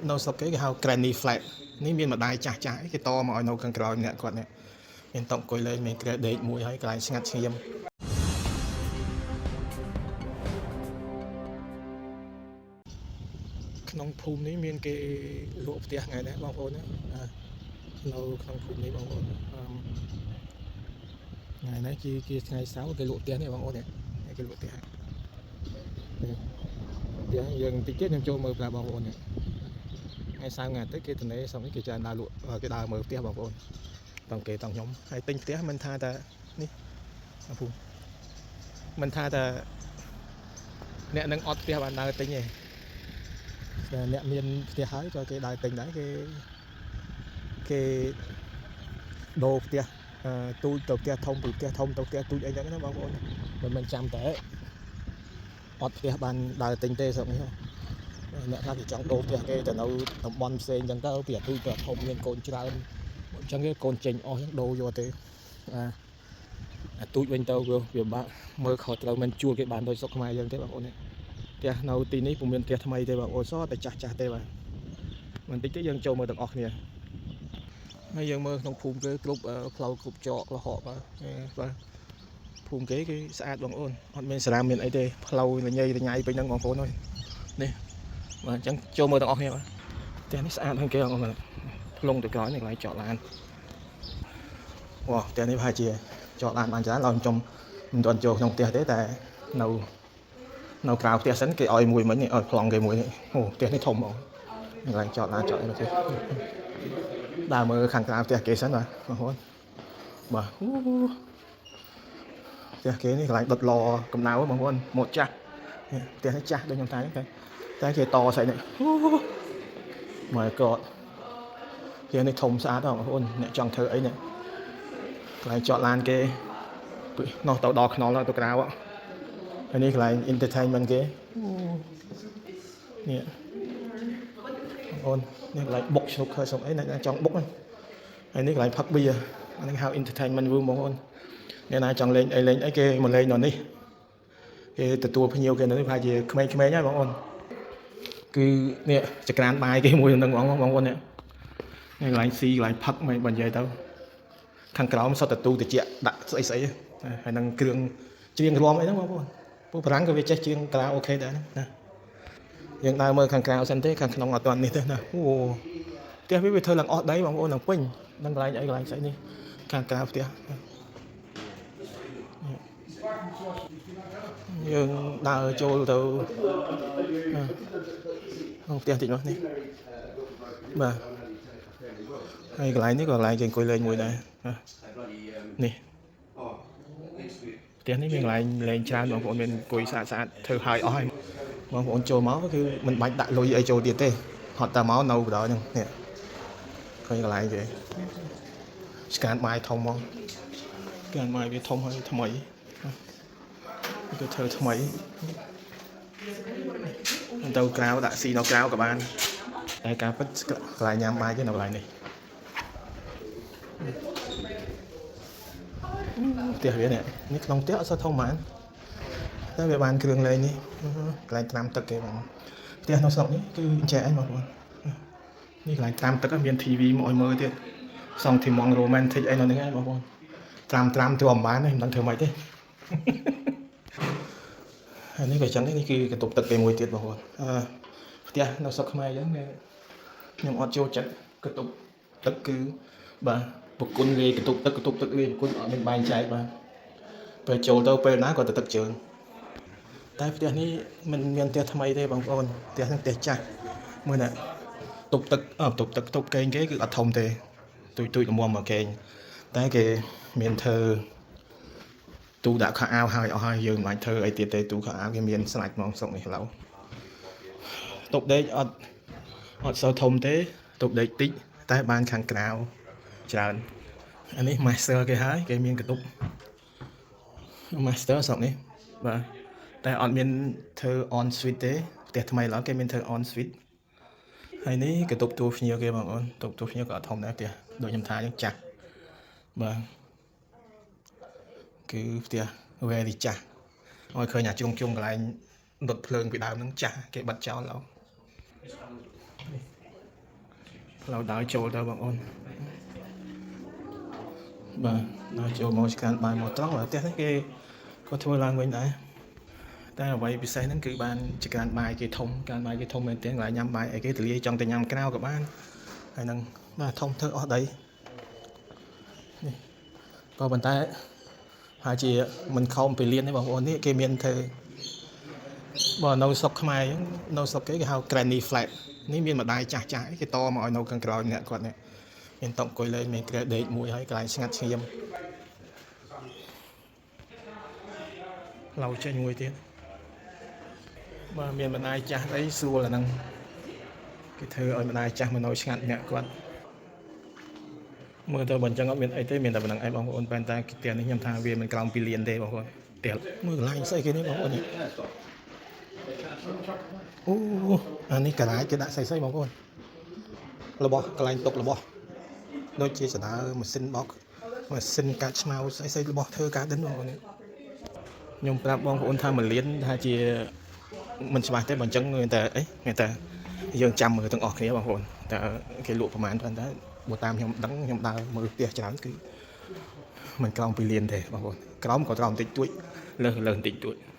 នៅស្រុកគេគេហៅ granny flat នេះមានម្ដាយចាស់ចាស់អីគេតមកឲ្យនៅខាងក្រោយម្នាក់គាត់នេះមានតុអង្គុយលេងមានគ្រែដេកមួយហើយកន្លែងស្ងាត់ស្ងៀមក្នុងភូមិនេះមានគេលក់ផ្ទះថ្ងៃនេះបងប្អូនណាអានៅក្នុងភូមិនេះបងប្អូនអឺថ្ងៃនេះជាថ្ងៃសៅរ៍គេលក់ផ្ទះនេះបងប្អូននេះគេលក់ផ្ទះនេះផ្ទះយើងតិចទៀតខ្ញុំចូលមើលប្រាប់បងប្អូននេះថ្ងៃសៅរ៍ថ្ងៃអាទិត្យគេទំនេរស្រុកនេះគេច្រើនដើរលក់គេដើរមើលផ្ទះបងប្អូនតង់គេតង់ខ្ញុំហើយទិញផ្ទះមិនថាតែនេះអាភូមិមិនថាតែអ្នកនឹងអត់ផ្ទះបានដើរទិញទេតែអ្នកមានផ្ទះហើយក៏គេដើរទិញដែរគេគេដូរផ្ទះអឺទូចទៅផ្ទះធំពីផ្ទះធំទៅផ្ទះទូចអីចឹងណាបងប្អូនមិនមែនចាំតែអត់ផ្ទះបានដើរទិញទេស្រុកនេះអ្នកខ្លះគេចង់ដូរផ្ទះគេទៅនៅតំបន់ផ្សេងចឹងទៅពីអាទូចទៅអាធំមានកូនច្រើនអញ្ចឹងគេកូនចេញអស់ចឹងដូរយកទេអាអាទូចវិញទៅវាវាបាក់មើលខុសត្រូវមិនជួលគេបានដូចស្រុកខ្មែរយើងទេបងប្អូននេះផ្ទះនៅទីនេះពុំមានផ្ទះថ្មីទេបងប្អូនសតែចាស់ចាស់ទេបាទបន្តិចទៀតយើងចូលមើលទាំងអស់គ្នាហើយយើងមើលក្នុងភូមិគេគ្រប់ផ្លូវគ្រប់ចកលហកបាទបាទភូមិគេគេស្អាតបងប្អូនអត់មានសារ៉ាមមានអីទេផ្លូវរញ៉ៃរញ៉ៃពេញហ្នឹងបងប្អូនអើយនេះបាទអញ្ចឹងចូលមើលទាំងអស់គ្នាបាទផ្ទះនេះស្អាតជាងគេបងប្អូនផ្លុងទៅក្រោយនេះកន្លែងចតឡានវ៉ាផ្ទះនេះប្រហែលជាចតឡានបានច្រើនឡើយខ្ញុំមិនទាន់ចូលក្នុងផ្ទះទេតែនៅនៅក្រៅផ្ទះសិនគេឲ្យមួយមិញនេះឲ្យប្លង់គេមួយនេះអូផ្ទះនេះធំហ្មងកន្លែងចតឡានចតអីមកទេដើរមើលខាងក្រៅផ្ទះគេសិនបាទបងប្អូនបាទអូផ្ទះគេនេះកន្លែងដុតឡកម្ដៅបងប្អូនម៉ូតចាស់ផ្ទះនេះចាស់ដូចខ្ញុំថាហ្នឹងតែគេតស្អីនេះអូ my god ផ្ទះនេះធំស្អាតបងប្អូនអ្នកចង់ធ្វើអីនេះកន្លែងចតឡានគេនោះទៅដល់ខ្នល់ទៅក្រៅហើយនេះកន្លែង entertainment គេនេះបងប្អូននេះកន្លែងបុកស្នុកឃើញស្នុកអីអ្នកចង់បុកហើយនេះកន្លែងផឹកបៀអានេះហៅ entertainment room បងប្អូនអ្នកណាចង់លេងអីលេងអីគេមកលេងនៅនេះគេទទួលភ្ញៀវគេនៅនេះប្រហែលជាក្មេងៗហើយបងប្អូនគឺនេះចក្រានបាយគេមួយនឹងបងបងប្អូននេះនេះកន្លែងស៊ីកន្លែងផឹកមិនបើនិយាយទៅខាងក្រោមសុទ្ធតែទូតិចដាក់ស្អីស្អីហើយនឹងគ្រឿងច្រៀងរាំអីហ្នឹងបងប្អូនពួកបារាំងក៏វាចេះច្រៀងខារ៉ាអូខេដែរណាយើងដើរមើលខាងក្រៅសិនទេខាងក្នុងអត់ទាន់នេះទេណាអូផ្ទះវាវាធ្វើឡើងអស់ដីបងប្អូនឡើងពេញនឹងកន្លែងអីកន្លែងស្អីនេះខាងក្រៅផ្ទះយើងដើរចូលទៅក្នុងផ្ទះតិចមកនេះបាទហើយកន្លែងនេះក៏កន្លែងគេអង្គុយលេងមួយដែរនេះផ្ទះនេះមានកន្លែងលេងច្រើនបងប្អូនមានអង្គុយស្អាតស្អាតធ្វើឲ្យអស់ហើយបងប្អូនចូលមកគឺមិនបាច់ដាក់លុយអីចូលទៀតទេហត់តែមកនៅបណ្ដោយហ្នឹងនេះឃើញកន្លែងគេស្កានបាយធំហ្មងស្កានបាយវាធំហើយថ្មីគេធ្វើថ្មីទៅក្រៅដាក់ស៊ីនៅក្រៅក៏បានតែការពិតកន្លែងញ៉ាំបាយគេនៅកន្លែងនេះផ្ទះវានេះនេះក្នុងផ្ទះអត់សូវធំហ្មងតែវាបានគ្រឿងលេងនេះកន្លែងត្រាំទឹកគេបងផ្ទះនៅស្រុកនេះគឺចែកអីបងប្អូននេះកន្លែងត្រាំទឹកមាន TV មកឲ្យមើលទៀតសង់ទីម៉ង romantic អីនៅនេះឯងបងប្អូនត្រាំត្រាំធ្វើអំបានទេមិនដឹងធ្វើម៉េចទេហើយនេះក៏ចឹងដែរនេះគឺបន្ទប់ទឹកគេមួយទៀតបងប្អូនអឺផ្ទះនៅស្រុកខ្មែរយើងខ្ញុំអត់ចូលចិត្តបន្ទប់ទឹកគឺបាទប្រគុណលាយបន្ទប់ទឹកបន្ទប់ទឹកលាយប្រគុណអត់មានបែងចែកបាទពេលចូលទៅពេលណាក៏ទៅទឹកជើងតែផ្ទះនេះមិនមានផ្ទះថ្មីទេបងប្អូនផ្ទះនេះផ្ទះចាស់មើលណាទប់ទឹកអឺទប់ទឹកទប់កេងគេគឺអត់ធំទេទូចទូចល្មមមកកេងតែគេមានធ្វើទូដាក់ខោអាវហើយអស់ហើយយើងមិនបាច់ធ្វើអីទៀតទេទូខោអាវគេមានស្រាច់ហ្មងស្រុកនេះឥឡូវតុបដេកអត់អត់សូវធំទេតុបដេកតិចតែបានខាងក្រៅច្រើនអានេះ master គេហើយគេមានបន្ទប់ master ស្រុកនេះបាទតែអត់មានធ្វើ en suite ទេផ្ទះថ្មីឡើយគេមានធ្វើ en suite ហើយនេះបន្ទប់ទួភ្ញៀវគេបងប្អូនបន្ទប់ទួភ្ញៀវក៏អត់ធំដែរផ្ទះដូចខ្ញុំថាអញ្ចឹងចាស់បាទគឺផ្ទះ very ចាស់ឲ្យឃើញអាជ្រុងជ្រុងកន្លែងដុតភ្លើងពីដើមហ្នឹងចាស់គេបិទចោលឡើយ ផ្លូវដើរចូលទៅបងប្អូនបាទដើរចូលមកឆ្កានបាយមកត្រង់បាទផ្ទះនេះគេក៏ធ្វើឡើងវិញដែរតែអ្វីពិសេសហ្នឹងគឺបានចក្រានបាយគេធំក្រានបាយគេធំមែនទែនកន្លែងញ៉ាំបាយអីគេទលាយចង់តែញ៉ាំក្រៅក៏បានហើយហ្នឹងបាទធំធ្វើអស់ដីនេះក៏ប៉ុន្តែហើយជាមិនខំពីលៀនទេបងប្អូននេះគេមានធ្វើបើនៅស្រុកខ្មែរអញ្ចឹងនៅស្រុកគេគេហៅ granny flat នេះមានម្ដាយចាស់ចាស់អីគេតមកឲ្យនៅខាងក្រោយអ្នកគាត់នេះមានតុអង្គុយលេងមានគ្រែដេកមួយហើយកន្លែងស្ងាត់ស្ងៀមផ្លូវចេញមួយទៀតបាទមានម្ដាយចាស់អីស្រួលអាហ្នឹងគេធ្វើឲ្យម្ដាយចាស់មកនៅឆ្ងាត់អ្នកគាត់មើលទៅបើអញ្ចឹងអត់មានអីទេមានតែប៉ុណ្្នឹងឯងបងប្អូនប៉ុន្តែផ្ទះនេះខ្ញុំថាវាមិនក្រោម2លានទេបងប្អូនផ្ទះមើលកន្លែងស្អីគេនេះបងប្អូននេះអូអានេះការាចគេដាក់ស្អីស្អីបងប្អូនរបស់កន្លែងទុករបស់ដូចជាសដៅម៉ាស៊ីនបោកម៉ាស៊ីនកាត់ឆ្មៅស្អីស្អីរបស់ធ្វើការដិនបងប្អូននេះខ្ញុំប្រាប់បងប្អូនថា1លានថាជាមិនច្បាស់ទេបើអញ្ចឹងមានតែអីមានតែយើងចាំមើលទាំងអស់គ្នាបងប្អូនតើគេលក់ប្រហែលប៉ុន្តែបើតាមខ្ញុំដឹងខ្ញុំដើរមើលផ្ទះច្រើនគឺមិនក្រោម2លានទេបងប្អូនក្រោមក៏ក្រោមបន្តិចតួចលើសលើសបន្តិចតួច។